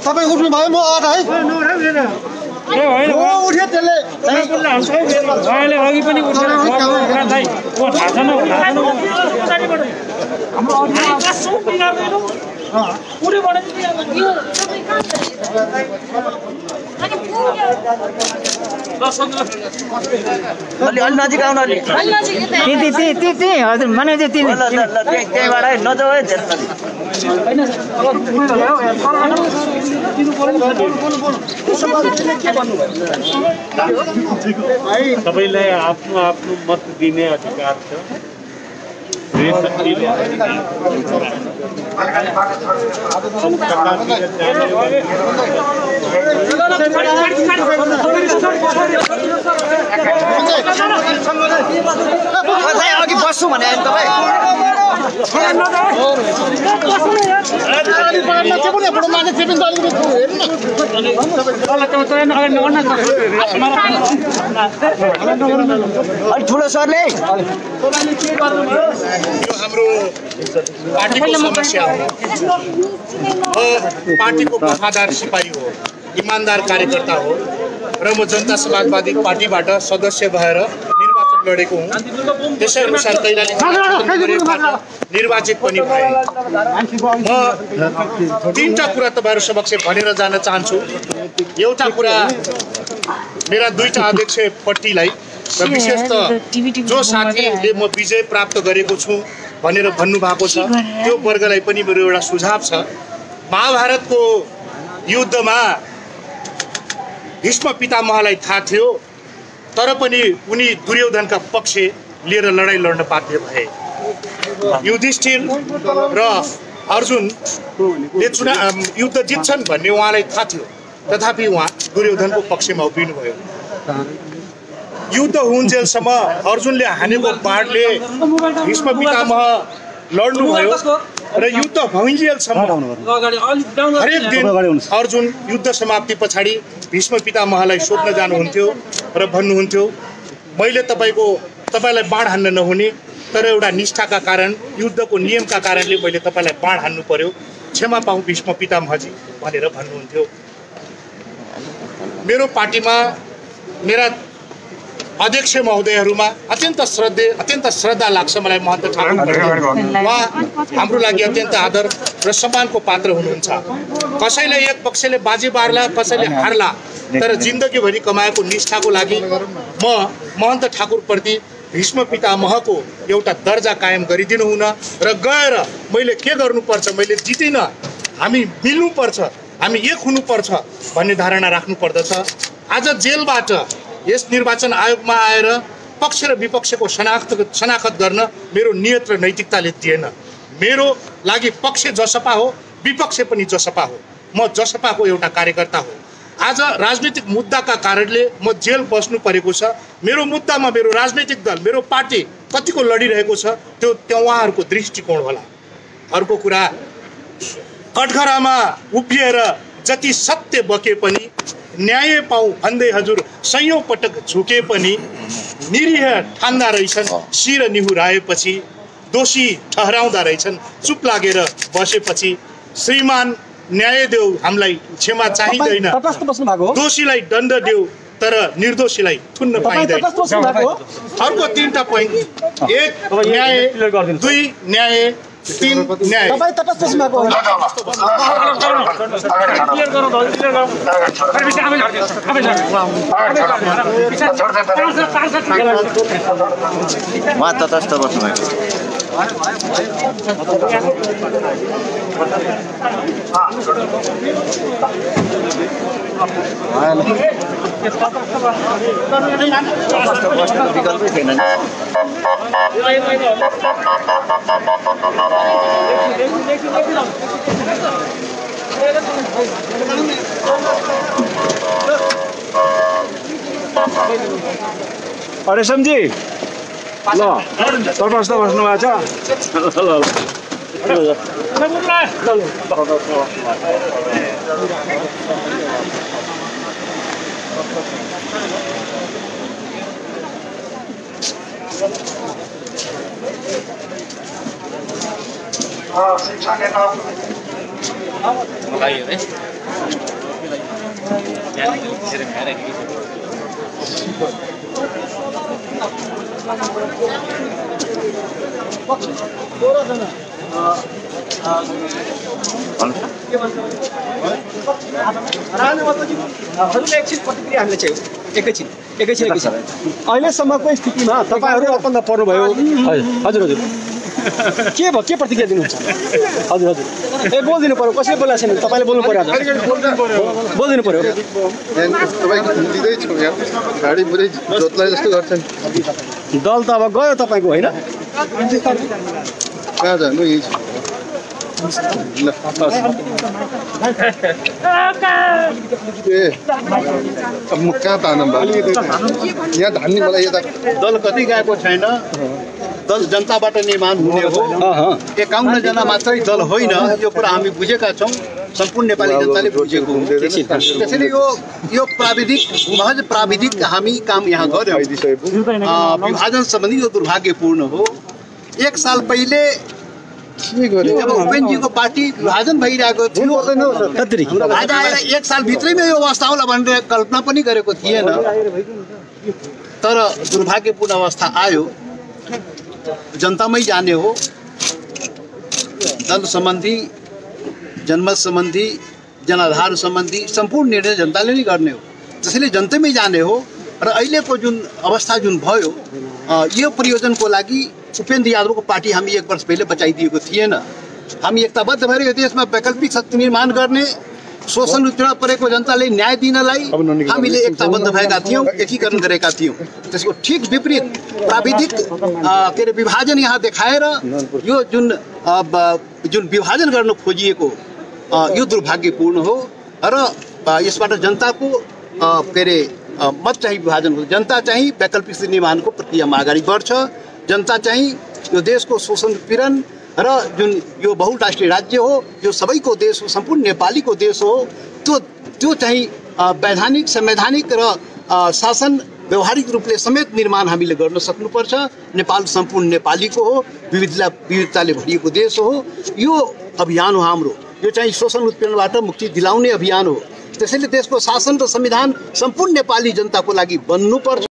तपाईं उठ्नु भयो म अगाडि है उठ्यो त्यसले अहिले अघि पनि उठेर अलि नजिक आउनु अलि हजुर माने त्यहीबाट नजाऊ है तपाईलाई आफ्नो आफ्नो मत दिने अधिकार छ अघि बस्छु भने तपाईँ ठुलो सरले हाम्रो पार्टीको समस्या हो पार्टीको वफादार सिपाही हो इमानदार कार्यकर्ता हो र म जनता समाजवादी पार्टीबाट सदस्य भएर निर्वाचन लडेको हुँ त्यसै अनुसार कैलाली निर्वाचित पनि भए म तीनटा कुरा तपाईहरु समक्ष भनेर जान चाहन्छु एउटा कुरा मेरा दुईटा अध्यक्ष पट्टीलाई र विशेषतः जो साथीले म विजय प्राप्त गरेको छु भनेर भन्नु भएको छ त्यो वर्गलाई पनि मेरो एउटा सुझाव छ महाभारतको युद्धमा भीष्म पितामहलाई थाहा थियो तर पनि उनी दुर्योधनका पक्ष लिएर लडाई लड्न बाध्य भए युधिष्ठिर र अर्जुनले युद्ध जित्छन् भन्ने उहाँलाई थाहा थियो तथापि उहाँ दुर्योधनको पक्षमा उभिनुभयो युद्ध हुन्जेलसम्म अर्जुनले हानेको बाणले भीष्म पितामह लड्नुभयो र युद्ध भइन्जेलसम्म हरेक दिन अर्जुन युद्ध समाप्ति पछाडि भीष्म पितामहलाई सोध्न जानुहुन्थ्यो र भन्नुहुन्थ्यो मैले तपाईलाई बाण हान्न नहुने तर एउटा निष्ठाका कारण युद्धको नियमका कारणले मैले तपाईलाई बाण हान्नु पर्यो क्षमा पाऊ भीष्म पितामहजी भनेर भन्नुहुन्थ्यो मेरो पार्टीमा मेरा अध्यक्ष महोदयहरुमा अत्यन्त श्रद्धा लाग्छ मलाई महन्त ठाकुर उहाँ हाम्रो लागि अत्यन्त आदर र सम्मानको पात्र हुनुहुन्छ कसैले एक पक्षले बाजी बार्ला कसैले हार्ला तर जिन्दगीभरि कमाएको निष्ठाको लागि म महन्त ठाकुर प्रति भीष्म पितामहको एउटा दर्जा कायम गरिदिनु हुन र गएर मैले के गर्नुपर्छ मैले जितिन हामी मिल्नुपर्छ हामी एक हुनुपर्छ भन्ने धारणा राख्नु पर्दछ आज जेलबाट यस निर्वाचन आयोगमा आएर पक्ष र विपक्षको शनाखत गर्न मेरो नियत र नैतिकताले दिएन मेरो लागि पक्ष जसपा हो विपक्ष पनि जसपा हो म जसपाको एउटा कार्यकर्ता हो आज राजनीतिक मुद्दाका कारणले म जेल बस्नु परेको छ मेरो मुद्दामा मेरो राजनीतिक दल मेरो पार्टी कतिको लडिरहेको छ त्यो उहाँहरूको दृष्टिकोण होला अर्को कुरा कठघरामा उभिएर जति सत्य बके पनि न्याय पाऊ भन्दै हजुर सयौं पटक झुके पनि निरीह ठान्दा रहेछन् शिर निहुराएपछि दोषी ठहराउँदा रहेछन् चुप लागेर बसेपछि श्रीमान न्याय देऊ हामीलाई क्षमा चाहिँदैन दोषीलाई दण्ड देऊ तर निर्दोषीलाई थुन्न पाइँदैन अर्को तीनटा पोइन्ट एक न्याय दुई न्याय तीन न्याय तटस्थ बस्नुभएको विकल्पै छैन अरे समझी ल तटस्थ बस्नु भएको छ ल शिक्षा नेता अहिलेसम्मको स्थितिमा तपाईँहरू अपन्द पर्नुभयो हजुर हजुर के भयो के प्रतिक्रिया दिनुहुन्छ हजुर हजुर ए बोलिदिनु पर्यो कसले बोलाएको छैन तपाईँले बोल्नु पर्यो बोलिदिनु पर्यो दल त अब गयो तपाईँको होइन कहाँ जानु यही म कहाँ तान्नु भयो यहाँ धान्ने मलाई यता दल कति गएको छैन दल जनताबाट निर्माण हुने हो 51 जना मात्रै दल होइन यो कुरा हामी बुझेका छौँ सम्पूर्ण नेपाली जनताले बुझेको हो त्यसैले यो प्राविधिक महज प्राविधिक हामी काम यहाँ गर्यौँ विभाजन सम्बन्धी यो दुर्भाग्यपूर्ण हो 1 साल पहिले जब उपेन्द्रजीको पार्टी विभाजन भइरहेको थियो आज आएर 1 साल भित्रैमा यो अवस्था होला भनेर कल्पना पनि गरेको थिएन तर दुर्भाग्यपूर्ण अवस्था आयो जनतामै जाने हो दल सम्बन्धी जनमत सम्बन्धी जनाधार सम्बन्धी सम्पूर्ण निर्णय जनताले नै गर्ने हो त्यसैले जनतामै जाने हो र अहिलेको जुन अवस्था जुन भयो यो प्रयोजनको लागि उपेन्द्र यादवको पार्टी हामी 1 वर्ष पहिले बचाइदिएको थिएन हामी एकताबद्ध भएर यो देशमा वैकल्पिक शक्ति निर्माण गर्ने शोषण उत्पीडन परेको जनताले न्याय दिनलाई हामीले एकताबद्ध भएका थियौँ एकीकरण गरेका थियौँ त्यसको ठिक विपरीत प्राविधिक के अरे विभाजन यहाँ देखाएर यो जुन विभाजन गर्न खोजिएको यो दुर्भाग्यपूर्ण हो र यसबाट जनताको के अरे मत चाहिँ विभाजन हो जनता चाहिँ वैकल्पिक शक्ति निर्माणको प्रक्रियामा अगाडि बढ्छ जनता चाहिँ यो देशको शोषण उत्पीडन र जुन यो बहुराष्ट्रिय राज्य हो यो सबैको देश हो सम्पूर्ण नेपालीको देश हो त्यो चाहिँ वैधानिक संवैधानिक र शासन व्यवहारिक रूपले समेत निर्माण हामीले गर्न सक्नुपर्छ नेपाल सम्पूर्ण नेपालीको हो विविधताले भरिएको देश हो यो अभियान हो हाम्रो यो चाहिँ शोषण उत्पीडनबाट मुक्ति दिलाउने अभियान हो त्यसैले देशको शासन र संविधान सम्पूर्ण नेपाली जनताको लागि बन्नुपर्छ